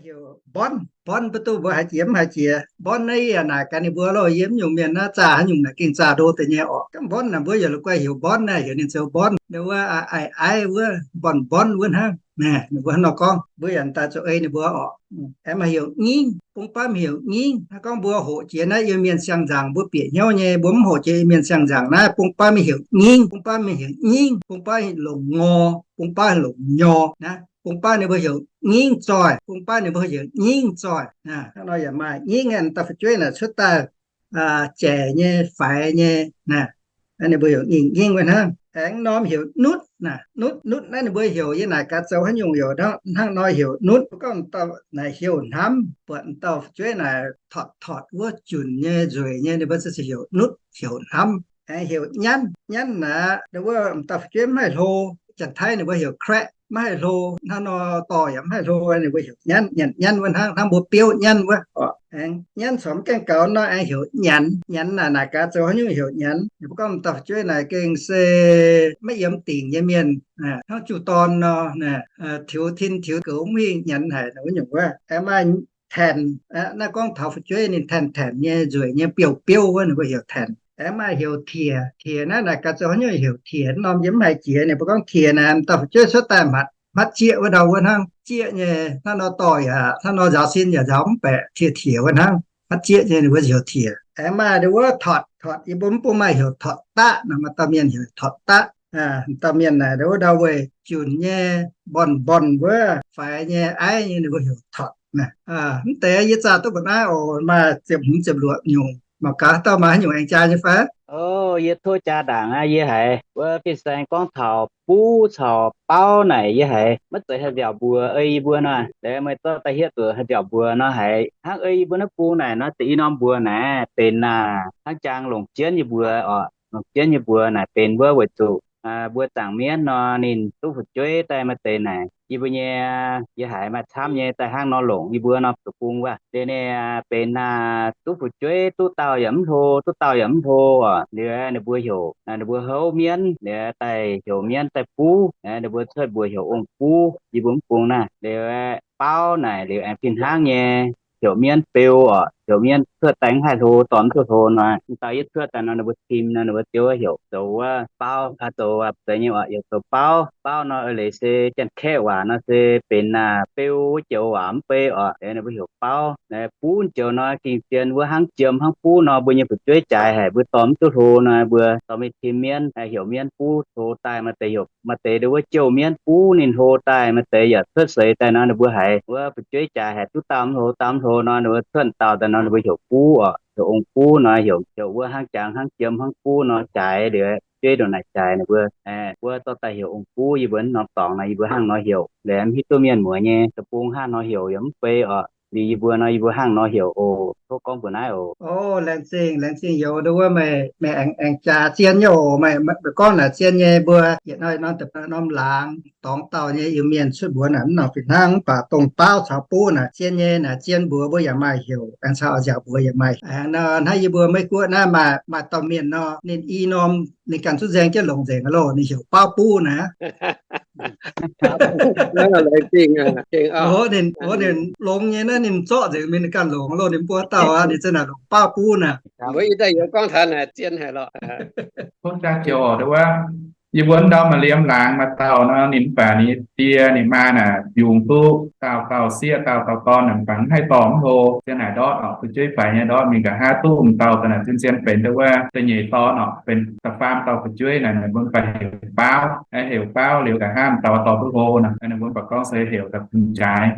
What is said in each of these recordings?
heuc mbonv. Mbonv mbuo duqv mbuo haiz jiex mv haiz jiex. Mbonv naaiv yie yaac naaic gaax ninh mbuo loh, yie mv nyungc mienh naaiv zaah haaix nyungc naaic gengh zaah ndo deix nyei orqc. Gorngv mbonv naaic mbuo yaac la'guaih heuc mbonv naaic, heuc ninh zoux mbonv. Ndo wuov aiv aiv wuov, mbonv mbonv wuov hnangv. Naaic ninh mbuo hnangv nor gorngv, mbuo yaac daaih zoux ei ninh mbuo orqc. Aengx maaih heuc ngingv, bung baav mingh heuc ngingv. Hnangv gorngv mbuo hoqc jiex naaiv yiem mienh siang nzaangc mbuo bieqc hnyouv nyei, mbuo mv hoqc jiex yiem mienh siang nzaangc naaiv, bung baav mingh heuc ngingv, bung baav mingh heuc ngingv, bung baav longc ngor, bung baav longc nyor naaiv. Bung baav ninh mbuo heuc ngingv zoih, bung baav ninh mbuo heuc ngingv zoih. Hnangv nor yaac maaih ngingv, m'dauh fu'jueiv naaic cuotv daaih jaic nyei, faix nyei. Ninh mbuo heuc ngingv ngingv wuov hnangv. Aengx norm heuc nutv naaic, nutv, nutv naaiv ninh mbuo heuc yie naaic gaax zoux haaix nyungc heuc hnangv nor heuc nutv. Gorngv m'dauh naaic heuc hnamv, buatc m'dauh fu'jueiv naaic tortc tortc wuov junc nyei nzueic nyei, ninh mbuo ziouc heuc nutv, heuc hnamv. Aengx heuc nyanv, nyanv naaic ndo wuov m'dauh fu'jueiv mv haih hlo. Janx-Taiv ninh mbuo heuc แคระ mv haih hlo, hnangv nor dorh yaac mv haih hlo, ninh mbuo heuc nyanv, nyanc nyanv wuov hnangv, hnangv mbuo biouv nyanv wuov. Aengx nyanv corc mv gaengh gaux nor aengx heuc nyanc. Nyanc naaic naaic gaax zoux haaix nyungc heuc nyanc. Ninh mbuo gorngv m'dauh fu'jueiv naaic gengh se maiv yiem dingc nyei mienh, hnangv juv-dorn nor, tiux tin tiux goux mv hingh nyanc haic wuov nyungc wuov. Aengx maaih tanc, naaiv gorngv taux fu'jueiv ninh tanc tanc nyei, nzueic nyei, biouv biouv wuov ninh mbuo heuc tanc. Aengx maaih heuc tiec. Tiec naaiv naaic gaax zoux haaix nyungc heuc tiec, norm yie mv haiz jiex. Ninh mbuo gorngv tiec naaic m'dauh fu'jueiv cuotv daaih hmatv, hmatv jieqv wuov ndau wuov hnangv, jieqv nyei, hnangv nor dorh yaac, hnangv nor nzaaux sin yaac nzaaux mv baeqc, tiec tiec wuov hnangv, hmatv jieqv nyei ninh mbuo heuc tiec. Aengx maaih ndo wuov tortc, tortc yie mbuo mv bung maaih heuc tortc daqv nor, maaih dauh mienh heuc tortc daqv. M'dauh mienh naaic ndo wuov ndau weic junc nyei, mbonc mbonc wuov, faix nyei, aiv nyei ninh mbuo heuc tortc naaic. Mv deix yie zaah duqv mbuoqc naaiv oc, maaih ziepc hmz ziepc luoqc nyungc, mangc gaax dauh maaih haaix nyungc aengx jaa nyei fai? O, yie tov jaa ndaangc aqv. Yie haiz wuov fin-saeng gorngv taux buv caux baauv naaic yie haiz maiv zeiz haih nziaauc mbuox ei yie mbuo nor. Deix meih zorqv daaih hietv zuqc haih nziaauc mbuox nor haiz hnangv ei yie mbuo naaiv bung naaic nor, deix i norm mbuox naaic benx naaic hnangv jangx longc jienv yie mbuo oc. Longc jienv yie mbuo naaic benx wuov weic zuqc mbuo zaangc mienv nor ninh duqv fu'jueiv daaih maaih deix naaic yie mbuo nyei, yie haiz maaih camv nyei daaih hnangv nor longc yie mbuo norm zoux bung wuov. Liuz ninh benx naaic duqv fu'jueiv duqv dauh yaac mv hlo, duqv dauh yaac mv hlo oc. Liuz ninh mbuo heuc ninh mbuo houv mienv liuz daaih heuc mienv daaih buv, ninh mbuo cuotv mbuox heuc ong-buv yie mbuo mv bung naaiv. Liuz baauv naaic liuz aengx fih hnangv nyei, heuc mienv beu oc, heuc mienv cuotv daaih mv haih hlo, dorh mv duqv hlo nor. M'dauh yie cuotv daaih nor ninh mbuo tim nor ninh mbuo ziouc heuc zoux wuov baauv, zoux zeiz nyei oc, heuc zoux baauv. Baauv nor eix leiz se janx-kaeqv waac nor se benx naaic beu wuov joux waac mv bei oc, ninh mbuo heuc baauv. Buv joux nor gengh zien wuov hnangv jiem hnangv buv nor, mbuo nyei fu'jueiv jaaix haic mbuo dorh mv duqv hlo nor mbuo dorh mingh tim mienv, heuc mienv buv hlo daaih maaih deix heuc maaih deix ndo wuov jouh mienv buv ninh hlo daaih, maaih deix yaac cuotv seix daaih nor ninh mbuo haiz wuov fu'jueiv jaaix haic duqv dauh mv hlo, dauh mv hlo nor ninh mbuo cuotv dauh daaih nor ninh mbuo heuc buv oc, heuc ong-buv nor heuc, heuc wuov hnangv jangx hnangv jiem hnangv buv nor jaaix liuz, fu'jueiv ndongc naaic jaaix ninh mbuo, mbuo dorh daaih heuc ong-buv. Yie mbuo norm dorngx nor yie mbuo hnangv nor heuc. Liuz mv hiuv duqv mienh muoz nyei deic-bung hnangv nor heuc yaac mv bei oc. Liuz yie mbuo nor yie mbuo hnangv nor heuc oc. Tov gorngv mbuox naaiv oc. O, laengz zingh, laengz zingh youz ndo wuov meih, meih aengx, aengx jaa zien nyei oc. Meih, meih gorngv naaic zien nyei, mbuo yietc norm, norm laangz dorngx dauh nyei Iu-Mienh cuotv mbuox naaic mv nangc fih hnangv, mv baac dongh baauv caux buv naaic zien nyei, naaic zien mbuox mbuo yaac maaih heuc, aengx caux nziaauc mbuox yaac maaih. Aengx nor hnangv yie mbuo Meiv Guoqv naaiv maaih, maaih dauh mienh nor, ninh i norm ninh ganh zungv nzaeng jienv longc nzengc loh, ninh heuc baauv buv naaic. Ninh longx nyei naaiv ninh zorqv nzengc mingh ninh ganh longc loh, ninh mbuo dauh aqv, ninh za'naaic longc baauv buv naaic. Mbuo ih daaih youz gorngv taux naaic zien haic lorqc. Tov jaa joux wuov, yie mbuo ndau maaih liemh laangz maaih dauh nor, ninh mv baac ninh die ninh maa naaic yungz duqv dauh dauh sieqv, dauh dauh dorn, mv baac mv haih dorh mv hlo. Zien naaic ndortv oc, fu'jueiv faix nyei ndortv mingh nqa'haav duqv m'dauh daaih naaic zien zien benx ndo wuov da'nyeic dorn oc, benx da'faam dauh fu'jueiv naaic, ninh mbuo mv baac heuc baauv, heuc baauv liuz nqa'haav m'dauh dorh duqv hlo nor, ninh mbuo mv baac gorngv se heuc da'fun jaaix.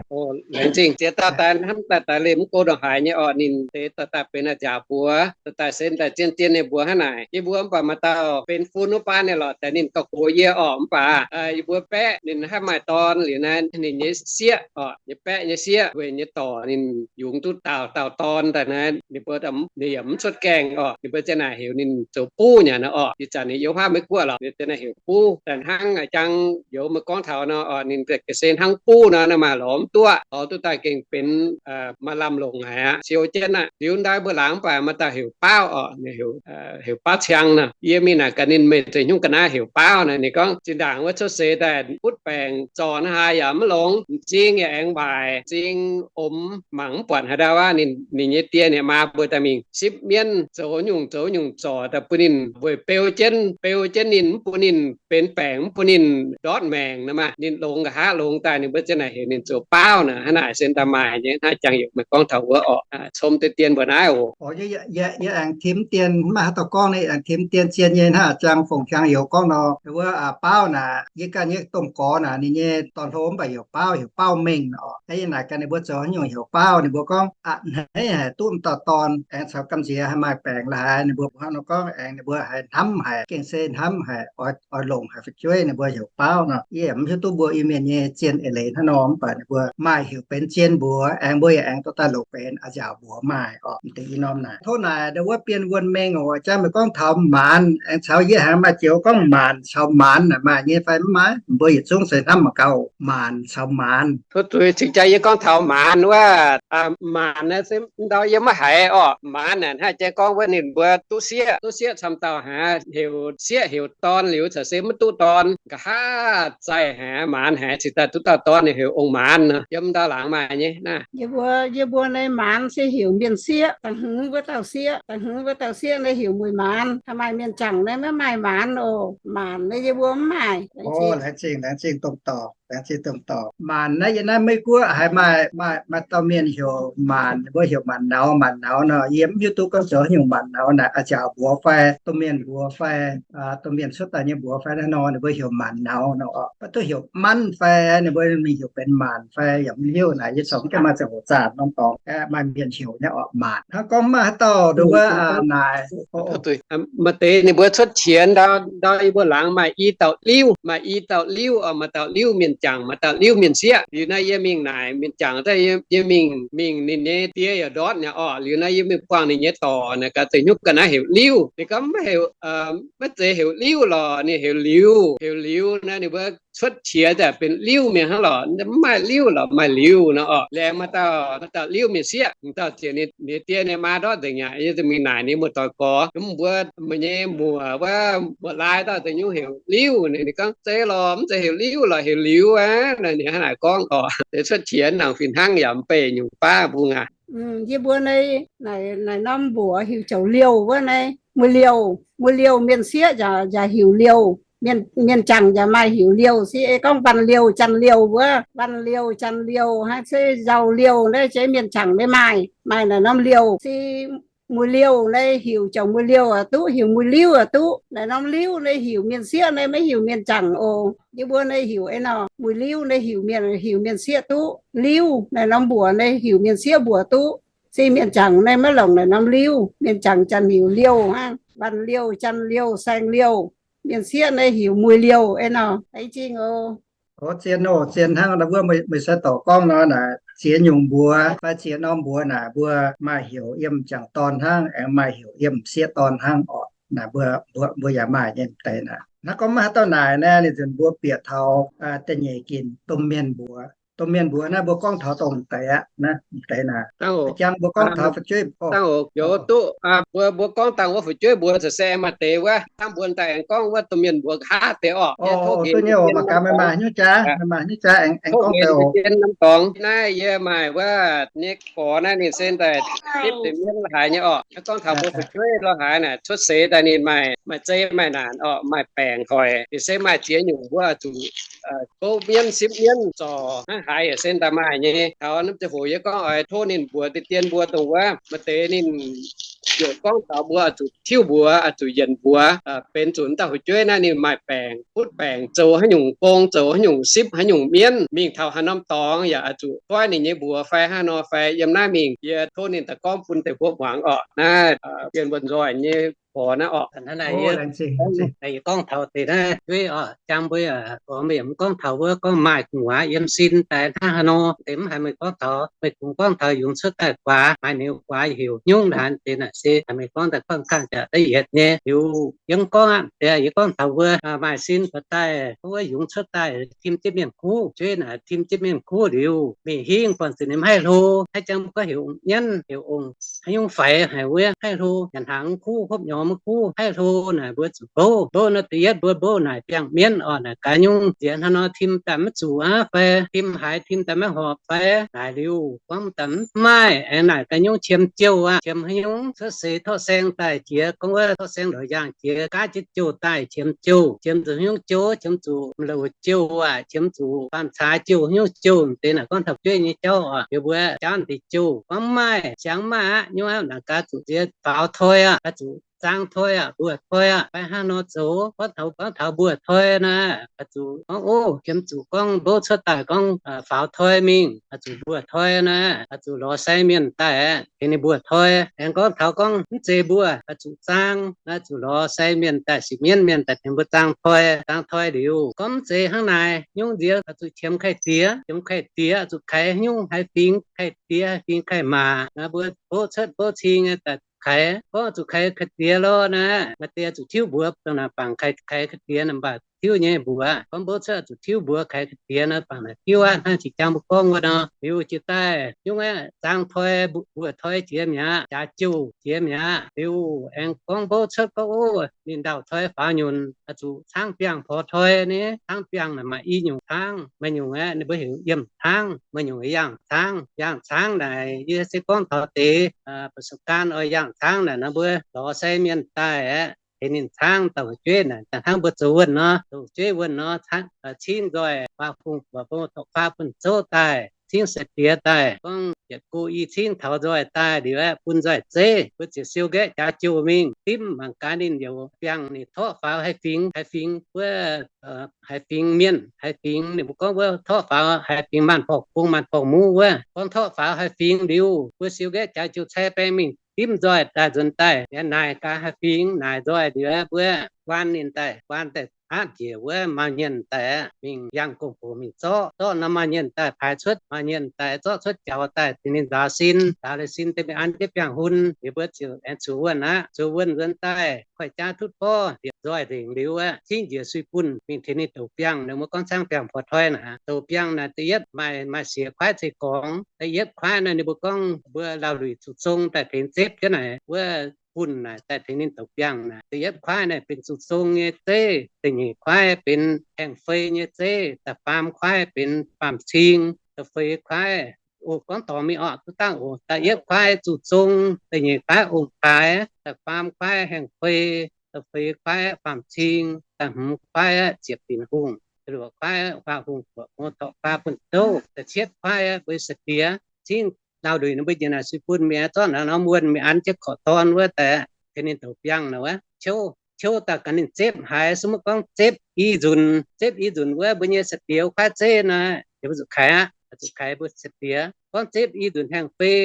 Laengz zingh ziex dauh daaih hnamv daaih daaih liemh mv go ndongc haaix nyei orqc, ninh deix daaih daaih benx a'nziaauc mbuox, daaih daaih se daaih zien zien nyei mbuox hnangv naaic. Yie mbuo mv baac maaih dauh benx fun wuov baan nyei lorqc, daaih ninh gauh gox yie orqc, mv baac yie mbuo baeqv ninh haih maaih dorn liuz naaiv, ninh nyei sieqv orqc, nyei baeqv nyei sieqv weic nyei dorc ninh yungz duqv dauh dauh dorn daaih naaiv, ninh mbuo ninh yaac mv cuotv gaengh orqc, ninh mbuo ziang naaic heuc ninh zoux buv nyanc nor orqc. Ih zanc ninh yiem haav Meiv Guoqv lorqc, ninh ziang naaic heuc buv daaih hnangv jang youz meih gorngv taux nor orqc, ninh ga'sie hnangv buv nor, naaiv maaih lorz mv duqv, lorz duqv daaih gengh benx maaih lamh longc haic aqv, siou jienv aqv. Liuz ndau mbuo laangz mv baac maaih dauh heuc baauv orqc, heuc baauv ciang nor. Yie mingh naaic gaax ninh, meih zeiz nyungc ga'naaiv heuc baauv naaic. Ninh gorngv zinh ndaangc wuov cuotv seix daaih butv baengc zorc naaiv haaix yaac mv longx, m'zing yaac aengx waaic, m'zing omx mangc mv buatc haaix dauh aqv. Ninh, ninh nyei die ninh maa mbuo daaih mingh sipv mienv zoux nyungc zoux nyungc zorc daaih bun ninh weic beu jienv, beu jienv ninh, mv bun ninh benx baengc, mv bun ninh ndortv maengc nor maah. Ninh longx nqa'haav longx daaih ninh mbuo ziang naaic heuc ninh zoux baauv naaic. Hnangv naaic se daaih maaih nyei hnangv jangx-youz meih gorngv taux wuov orqc. Cong deix dien mbuo naaiv oc. Yie aengx tim dien, mv maaih haaix dauh gorngv, yie aengx tim dien zien nyei hnangv jangx fongc jangx-youz gorngv nor, wuov baauv naaic, yie ganh nyei domh gorx naaic ninh nyei dorn-hlo mv baac heuc baauv, heuc baauv mengh oc. Yie naaic ganh ninh mbuo zoux haaix nyungc heuc baauv, ninh mbuo gorngv a'hneiv haic duqv mv dauh dorn, aengx caux gamh nziex haih maaih baengc la'haaix. Ninh mbuo hnangv nor gorngv aengx ninh mbuo haiz hnamv haic, gengh se hnamv haic, oix longc haic fu'jueiv, ninh mbuo heuc baauv nor. Yie mv hiuv duqv mbuo Iu-Mienh nyei zien eix leiz hnangv nor, mv baac ninh mbuo maaih heuc benx zien mbuox, aengx mbuo yaac aengx dorh daaih longc benx a'nziaauc mbuox maaih oc. M'deix i norm naaic tov naaic ndau wuov bienh wuonh mengh oc. Jangx meih gorngv taux maanc, aengx caux yie haiz maaih joux gorngv maanc caux maanc naaic maaih nyei fai mv maaih? Mbuo yietc zungv se hnamv mangc gaax, maanc caux maanc. Tov zuiz, cingx jaax yie gorngv taux maanc wuov. Maanc naaiv se ndau yie maiv haiz orqc. Maanc naaic hnangv jang gorngv wuov ninh mbuo duqv sieqv, duqv sieqv camv dauh haic, heuc sieqv heuc dorn liuz caux se maiv duqv dorn, nqa'haav zaih haic, maanc haic, cingx daaih duqv dauh dorn ninh heuc ong maanc nor. Yiem ndau laangz maaih nyei naaiv. Yie mbuo, yie mbuo naaiv maanc se heuc mienh sieqv, da'hmz wuov dauh sieqv, da'hmz wuov dauh sieqv naaiv heuc muic maanc. Maaih mienh jangc naaiv maiv maaih maanc oc. Maanc naaiv yie mbuo mv maaih. Laengz zingh, laengz zingh domh dorc, laengz zingh domh dorc. Maanc naaiv yiem naaiv Meiv Guoqv haiz maaih, maaih, maaih dauh mienh heuc maanc, mbuo heuc maanc nauz, maanc nauz nor. Yie mv hiuv duqv gorngv zoux haaix nyungc maanc nauz naaic, a'nziaauc mbuox fai domh mienh mbuox fai domh mienh cuotv daaih nyei mbuox fai naaiv nor, ninh mbuo heuc maanc nauz nor oc. Mv duqv heuc manv fai ninh mbuo mingh heuc benx maanc fai yaac mv hiuv naaic. Yie corc mv gaengh maaih ziangh hoc zaah norm dorngx aeqv, maaih mienh heuc nyei orqc maanc. Hnangv gorngv mv maaih haaix dauh nduov wuov naaic. Maaih deix ninh mbuo cuotv qiex ndau, ndau yie mbuo laangz maaih i dauh liuv, maaih i dauh liuv oc. Maaih dauh liuv mienh jangc, maaih dauh liuv mienh sieqv. Liuz naaiv yie mingh naaic mienh jangc daaih, yie mingh, mingh ninh nyei die yaac ndortv nyei orqc. Liuz naaiv yie mingh buangh ninh nyei dorc naaic, gaax zeiz hnyouv ga'naaiv heuc liuv. Ninh gorngv maiv heuc, maiv zeiz heuc liuv lorqc, ninh heuc liuz. Heuc liuz naaiv ninh mbuo cuotv qiex daaih benx liuv mienh hnangv lorqc. Mv maaih liuv lorqc, maaih liuz nor orqc. Laengz maaih dauh, maaih dauh liuv mienh sieqv, dauh ziouc ninh die ninh maa ndortv nzengc aqv. Yie mingh naaic ninh muoz-doic gorx, mbuo, meih nyei muoc wuov, muoz-laai dauh deix nyungc heuc liuv. Ninh gorngv zeiz lorqc, mv zeiz heuc liuv lorqc, heuc liuz aqv. Ninh hnangv naaic gorngv orqc. Deix cuotv qiex nangc fih hnangv yaac mv bei nyungc baav bung aqv. Yie mbuo naaiv, naaic norm mbuox heuc Ziouc Liouh wuov naaiv, mueiz liouh, mueiz liouh mienh sieqv yaac, yaac heuc liouh. Mienh jangc yaac maaih heuc liouh, se ei gorngv Mbanh Liouh, Janx Liouh wuov. Mbanh Liouh, Janx Liouh hnangv, se Nzauh Liouh naaiv, se mienh jangc naaiv maaih, maaih naaic norm liouh se mueiz liouh naaiv heuc Ziouc Mueiz Liouh aqv duqv, heuc mueiz liuv aqv duqv. Naaic norm liuv naaiv heuc mienh sieqv naaiv, maiv heuc mienh jangc oc. Yie mbuo naaiv heuc ei nor, mueiz liuv naaiv heuc mienh, heuc mienh sieqv duqv. Liuv naaic norm mbuox naaiv heuc mienh sieqv mbuox duqv. Se mienh jangc naaiv maiv longc naaic norm liuv. Mienh jangc janx heuc liouh hnangv, Mbanh Liouh, Janx Liouh, Saeng Liouh. Mienh sieqv naaiv heuc mueiz liouh ei nor. Laengz zingh oc. Zien oc, zien hnangv wuov meih sai dorc gorngv nor naaic, ziex nyungc mbuox fai ziex norm mbuox naaic, mbuo maaih heuc yiem m'jangc dorn hnangv, aengx maaih heuc yiem m'sieqv dorn hnangv orqc. Naaic mbuo, mbuo yaac maaih nyei m'deix naaic. Hnangv gorngv maiv haaix dauh naaic naaiv, ninh nzunc mbuo bieqc taux da'nyeic ginc domh mienh mbuox. Domh mienh mbuox naaiv mbuo gorngv taux dongh m'deix aqv, m'deix naaic. Jang mbuo gorngv taux fu'jueiv, mbuo, mbuo gorngv dangh wuov fu'jueiv mbuox caux se maaih deix wuov, hnangv mbuo daaih aengx gorngv wuov domh mienh mbuox nqa'haav deix orqc. Duqv nyei oc. Mangc gaax meih maaih hnyouv jaax, meih maaih hnyouv jaax aengx gorngv deix oc. Norm dorngx naaiv yie maaih wuov nyei gorx naaiv ninh se daaih zipv deix mienv la'haaix nyei orqc. Gorngv taux mbuo fu'jueiv la'haaix naaic, cuotv seix daaih ninh maaih, maaih zei maaih naanc orqc, maaih baengc hoic. Ninh se maaih ziex nyungc mbuo zuqc gouv mienv, sipv mienv, zorc hnangv haaix yaac se daaih maaih nyei. Taux norm ziangh hoc yie gorngv oix tov ninh mbuox deix dien mbuo dongh wuov maaih deix ninh yaac gorngv taux mbuo oix zuqc tiuv mbuox, oix zuqc yienc mbuox, benx zuqc dauh fu'jueiv naaiv ninh maaih baengc, butv baengc, zoux haaix nyungc gong, zoux haaix nyungc sipv haaix nyungc mienv, mingh taux haaix norm dorngx yaac oix zuqc goiv ninh nyei mbuox fai hnangv nor fai yiem naaiv mingh. Yie tov ninh daaih gorngv bun deix mbuo muangx orqc. Naaiv bienh wuonh nzoih nyei gorx naaiv orqc. Yie gorngv taux deix naaiv fu'jueiv orqc, jang mbuo yaac gorngv, mbuo yaac mv gorngv taux wuov gorngv maaih gu'nguaaz yiem sin daaih hnangv haaix nor. Deix mv haiz meih gorngv taux, meih kungx gorngv taux yungz cuotv daaih guaax, maaih ninh guaax heuc hnyungv naaic, deix naaic se meih gorngv daaih gorngv kangv jaax da'yietv nyei liuz, yie mv gorngv aqv. Deix yie gorngv taux wuov maaih sin buatc daaih, wuov yungz cuotv daaih tim jienv mienh kuv, fu'jueiv naaic tim jienv mienh kuv liuz, mingh hingv buatc zuqc ninh mv haih hlo, haaix jang mbuo gorngv heuc ong-nyanv, heuc ong haaix nyungc faix haic wuov, haih hlo nyanc hnaangx kuv hopv nyorx. mv kuv haih hlo naaic, mbuo zuqc mbouv. Mbouv nor da'yietv mbuo mbouv naaic biangh mienv oc, naaic gaax nyungc nziex hnangv nor tim daaih maiv zuqc aqv fai tim haaix tim daaih maiv horpc fai naaic liuz gorngv daaih mv maaih. Aengx naaic gaax nyungc qiemx jouh aqv, qiemx haaix nyungc cuotv seix torqv saeng daaih jiex, gorngv wuov torqv saeng lorz yaangh jiex gaav jienv jouh daaih qiemx jouh, qiemx zuqc haaix nyungc jouv, qiemx zuqc loz jouh aqv, qiemx zuqc faam-caax jouh, haaix nyungc jouh deix naaic gorngv taux jueiv nyei jauv oc. Liuz mbuo jaauv deix jouh gorngv mv maaih, siang mv maaih aqv, nyungc aqv naaic gaax zuqc nziex faaux toi aqv, gaax zuqc zaang toi aqv, mbuoqc toi aqv, fai hnangv nor zoux. Gorngv taux, gorngv taux mbuoqc toi naaic, gaax zuqc gorngv, o, qiemx zuqc gorngv mbouv cuotv daaih gorngv faaux toi mingh, gaax zuqc mbuoqc toi naaic, gaax zuqc lorz sai mienh daaih aqv, tengx ninh mbuoqc toi. Aengx gorngv taux gorngv mv zeiz mbuoqc, gaax zuqc zaang, gaax zuqc lorz sai mienh daaih, sipv mienv mienh daaih tengx mbuo zaang toi. Zaang toi liuz gorngv mv zeiz hnangv naaic, nyungc nziex gaax zuqc qiemx kai-diex, qiemx kai-diex, zuqc kaaix nyungc haaix fingx kai-diex, haaix fingx kai-maac, mbuo mbouv cuotv mbouv cing daaih zuqc kaaix. Gorngv zuqc kaaix kai-diex lorqc naaic, maaih deix zuqc tiuv mbuox dongh naaic bangc kaaix kai-diex naaic, mv baac tiuv nyei mbuox. Gorngv mbouv cuotv zuqc tiuv mbuox kaaix kai-diex naaic, bangc naaic tiuv aqv. Hnangv jiex jaang mbuo gorngv wuov nor, liuz jiex daaih nyungc aqv, zaang toi, mbuoqc toi jiex mi'aqv, jaax jouh jiex mi'aqv. Liuz aengx gorngv mbouv cuotv gorngv, o, ninh ndaauh toi faaux nyunc, zuqc caangv biangh porx toi ni. Caangv biangh naaic maaih i nyungc caangv. Maaih nyungc aeqv, ninh mbuo heuc yiemh caangv, maaih nyungc yaangh caangv. Yaangh caangv naaic yie se gorngv taux deix ประสบการณ์ oix yaangh caangv naaic nor, mbuo lorz sai mienh daaih aeqv, tengx ninh caangv dauh jueiv naaic, daaih hnangv mbuo zoux wuonh nor, zoux jueiv wuonh nor, cingv nzoih faah fungh buoc bung torqv faah bun zouv daaih, cingv sai-diex daaih, gorngv yietc go i cingv taux nzoih daaih liuz aeqv, bun nzoih zeiv, mbuo ziouc siou nqaeqv jaax jouh mingh dimv mangc gaax ninh youz biangh ninh torqv faaux haaix fingx, haaix fingx wuov, haaix fingx mienh, haaix fingx ninh mbuo gorngv wuov torqv faaux haaix fingx maanc-borngh bung maanc-borngh muv wuov, gorngv torqv faaux haaix fingx liuz, mbuo siou nqaeqv jaax jouh cai baeng mingh dimv nzoih daaih nzuonx daaih, yaac naaic gaax haaix fingx naaic nzoih liuz aeqv, mbuo guaan ninh daaih, guaan daaih aqv njiec wuov maaz-nyienh daaih aqv, mingh yangh gong-gox mingh zorqv. Zorqv nor maaz-nyienh daaih paaix cuotv, maaz-nyienh daaih zorqv cuotv jaux daaih tengx ninh nzaaux sin. Nzaaux liuz sin deix mingh an jienv biangh hun liuz, mbuo ziouc aengx zuqc wuonh aqv. Zuqc wuonh nzuonx daaih, koiv-jaa tutv borv nzieqc nzoih nzengc liuz aeqv, cingv njiec suix bunh mingh tengx ninh douz biangh. Ninh mbuo gorngv caangv biangh porx toi naaic, douz biangh naaic da'yietv maaih, maaih siex kuaaiv ceix gorngv. Da'yietv kuaaiv naaic ninh mbuo gorngv mbuo laauh luic zuqc zong daaih tengx zepv jienv naaic wuov bunh naaic daaih tengx ninh douz biangh naaic. Da'yietv kuaaiv naaic benx zuqc zong nyei zeiv, da'nyeic kuaaiv benx haengh fei nyei zeiv, da'faam kuaaiv benx faam-cing, da'feix kuaaiv, o, gorngv dorngx mingh oc, duqv dangh oc. Da'yietv kuaaiv zuqc zong, da'nyeic kuaaiv ong-taaix, da'faam kuaaiv haengh fei, da'feix kuaaiv faam-cing, da'hmz kuaaiv ziepc dinc hungh, da'luoqc kuaaiv huaah hungh buoqc, torqv faah bun zouv, da'cietv kuaaiv mbuo sai-diex cingv laauh luic ninh mbuo njiec naaic suix bunh mingh, zorqv naaiv norm wuonh mingh an jienv korqv dorn wuov daaih tengx ninh douz biangh naaic wuov. Ciouv, ciouv daaih gaax ninh zepv haaix. Se maiv gorngv zepv i nzunc, zepv i nzunc wuov mbuo nyei sai-diex kuaaiv zeiv naaic, yaac mbuo zuqc kaaix aqv, zuqc kaaix mbuo sai-diex. Gorngv zepv i nzunc haengh fei,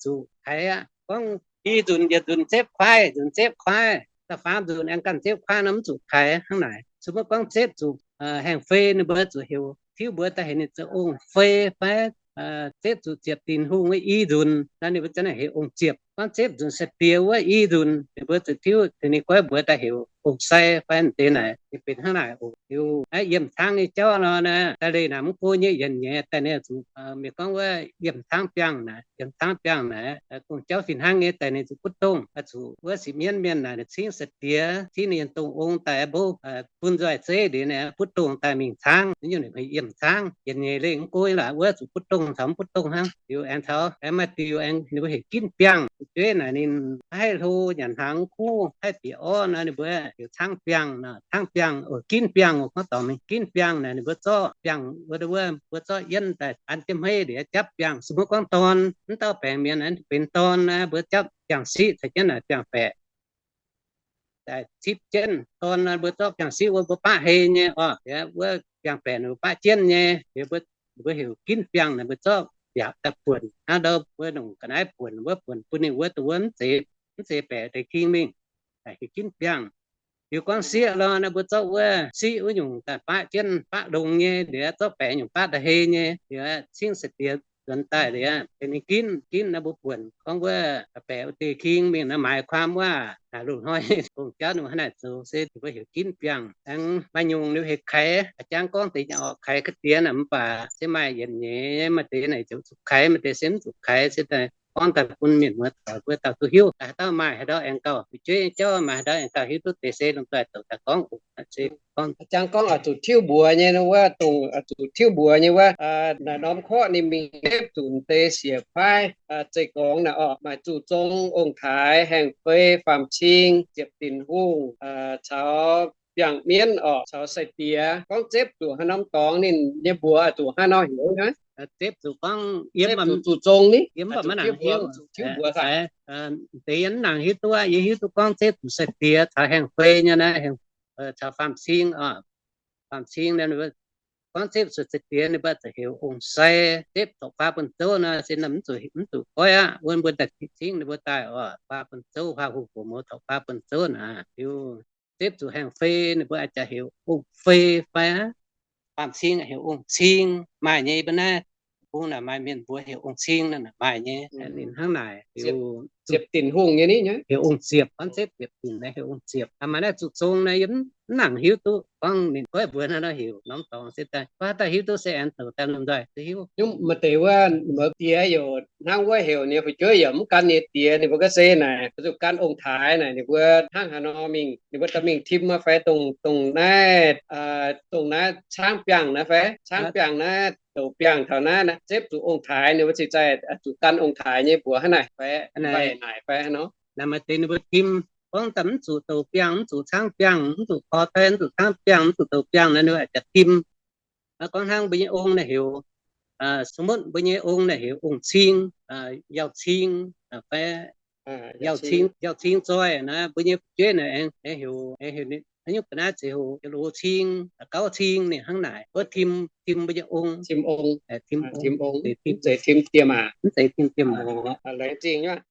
zuqc kaaix aqv. Gorngv i nzunc yietc nzunc zepv kuaaiv, nzunc zepv kuaaiv, da'faam nzunc aengx ganh zepv kuaaiv nor, mv zuqc kaaix hnangv naaic. Se maiv gorngv zepv zuqc haengh fei, ninh mbuo zuqc heuc tiuv mbuox daaih heuc ninh zoux ong-fei fai zepv zuqc ziepc dinc hungh wuov i nzunc nor, ninh mbuo ziouc heuc ong-ziepc. Gorngv zepv nzunc sai-diex wuov i nzunc, ninh mbuo zuqc tiuv tengx ninh goiv mbuox daaih heuc ong-sai fai deix naaic. Ninh benx hnangv naaic oc. Liuz naaiv yiemh caangv nyei jauv nor, daaih leih naaic mv go nyei yienc nyeiz daaih ninh zuqc mienh gorngv wuov yiemh caangv biangh naaic, yiemh caangv biangh naaic, gong-jauv fih hnangv nyei daaih ninh zuqc butv dongh, zuqc wuov sipv mienv mienh naaic ninh cingv sai-diex, cingv ninh nyei dongh ong daaih bouv bun nzoih zeiv liuz naaic butv dongh daaih mingh caangv, ninh nyungc ninh heuc yiemh caangv. Yienc nyeiz lengh mv go laaix wuov zuqc butv dongh caux mv butv dongh hnangv. Liuz aengx taux aengx maaih diuh aengx ninh mbuo heuc ginv biangh. Zuqc jueiv naaic ninh maiv haih hlo, nyanc hnaangx mv kuv, haih bieqc orv nor, ninh mbuo heuc caangv biangh nor. Caangv biangh, ginv biangh oc, gorngv dorngc mingh ginv biangh naaic ninh mbuo zorqv biangh wuov, wuov mbuo zorqv yienv daaih an jienv hmeiv liuz japv biangh. Se maiv gorngv dorn, mv dauh baengc mienh aeqv, benx dorn naaic mbuo japv biangh siqv caux jienv naaic biangh baeqc daaih cipv jienv. Dorn nor mbuo zorqv biangh siqv wuov mbuo baqv hei nyei oc. Wuov biangh baeqc ninh mbuo baqv jienv nyei, liuz mbuo heuc ginv biangh naaic mbuo zorqv biaux daaih buonc hnangv ndau mbuo nongc ga'naaiv buonc wuov, buonc bun ninh wuov, dongh wuov mv zeiz, mv zeiz baeqc deix king mingh, heuc ginv biangh. Liuz gorngv sieqv lorh nor, mbuo zorqv wuov siqv wuov nyungc daaih baqv jienv, baqv longx nyei liuz, zorqv baeqc nyungc baqv daaih hei nyei liuz, cingv sai-diex nzuonx daaih liuz, tengx ninh ginv. Ginv nor mbuo buonc gorngv wuov baeqc wuov deix king mingh nor, หมายความว่า loz-hnoi gong-jauv ninh mbuo hnangv naaic zoux se ninh mbuo heuc ginv biangh. Aengx maaih nyungc ninh heuc kaix. Jangv gorngv deix oc, kaix ga'diex naaic, mv baac se maaih yienc nyeiz, maaih deix naaic ziouc zuqc kaix, maaih deix se mv zuqc kaix, se daaih gorngv daaih bun mienh muoz-doic mbuo dauh duqv hiuv. Haaix dauh maaih haaix dauh aengx gauh fu'jueiv nyei jauv, maaih haaix dauh aengx gauh hiuv duqv deix se lomh nzoih douc daaih gorngv oc. Gorngv, jang gorngv oix zuqc tiuv mbuox nyei wuov, dongh oix zuqc tiuv mbuox nyei wuov, naaiv norm korqv ninh mingh zipv zuqc deix siec paaiv zeiz gorngv naaic orqc, maaih zuqc zong ong-taaix, haengh fei, faam-cing, ziepc dinc hungh, caux biangh mienv orqc, caux sai-diex. Gorngv zipv zuqc haaix norm dorngx ninh nyei mbuox oix zuqc hnangv nor heuc nyei. Zipv zuqc gorngv yiem zuqc zong ni, yiem mv nangc hiuv, zuqc tiuv mbuox deix yiem mv nangc hiuv duqv. Yie hiuv duqv gorngv zipv zuqc sai-diex caux haengh fei nyei naaiv, caux faam-cing orqc, faam-cing. Gorngv zipv zuqc sai-diex ninh mbuo ziouc heuc ong-sai. Zipv taux faaux bun zouv nor se mv zuqc, mv zuqc goiv aqv. Wuov mbuo daaih cingv ninh mbuo daaih oc, faaux bun zouv, faaux hungh gox mouz taux faaux bun zouv naaic. Liuz zipv zuqc haengh fei ninh mbuo a'jangc heuc ong-fei fai faam-cing heuc ong-cing. Maaih nyei, mbuo naaiv bung naaic maaih mienh mbuox heuc ong-cing naaic maaih nyei. Ninh hnangv naaic, ziepc dinc hungh nyei ni, heuc ong-ziepc. Gorngv zipv ziepc dinc naaiv heuc ong-ziepc. Maaih naaiv zuqc zong naaiv yie mv nangc hiuv duqv gorngv ninh goiv mbuox hnangv nor heuc norm dorngx se daaih. Gorngv haaix dauh hiuv duqv se aengx douc daaih lomh nzoih duqv hiuv. Nyungc maaih deix wuov, maaih diex yaac hnangv wuov heuc ninh fu'jueiv yaac mv gan nyei diex, ninh mbuo gorngv se naaic zuqc gan ong-taaix naaic, ninh mbuo hnangv haaix nor mingh, ninh mbuo daaih mingh tim fai dongh, dongh naaiv, dongh naaiv caangv biangh naaiv fai caangv biangh naaiv, douc biangh taux naaiv, zipv zuqc ong-taaix, ninh mbuo ziouc daaih zuqc gan ong-taaix nyei mbuox hnangv naaic fai, naaic fai hnangv nor. Naaic maaih deix ninh mbuo tim, gorngv daaih mv zuqc douc biangh, mv zuqc caangv biangh, mv zuqc koi fai mv zuqc caangv biangh, mv zuqc douc biangh naaiv, ninh mbuo a'jangc tim. Gorngv hnangv mbuo nyei ong naaiv heuc, se mutv mbuo nyei ong naaiv heuc ong-cing, yauh cing, fai yauh cing, yauh cing zoih naaiv, mbuo nyei fu'jueiv naaiv aengx heuc, aengx heuc nyungc ga'naaiv ziouc heuc loz cing, gauv cing, ninh hnangv naaic. Wuov tim, tim mbuo nyei ong, tim ong, tim ong, mv zeiz tim dieh maac, mv zeiz tim dieh maac. Laengz zingh nyei.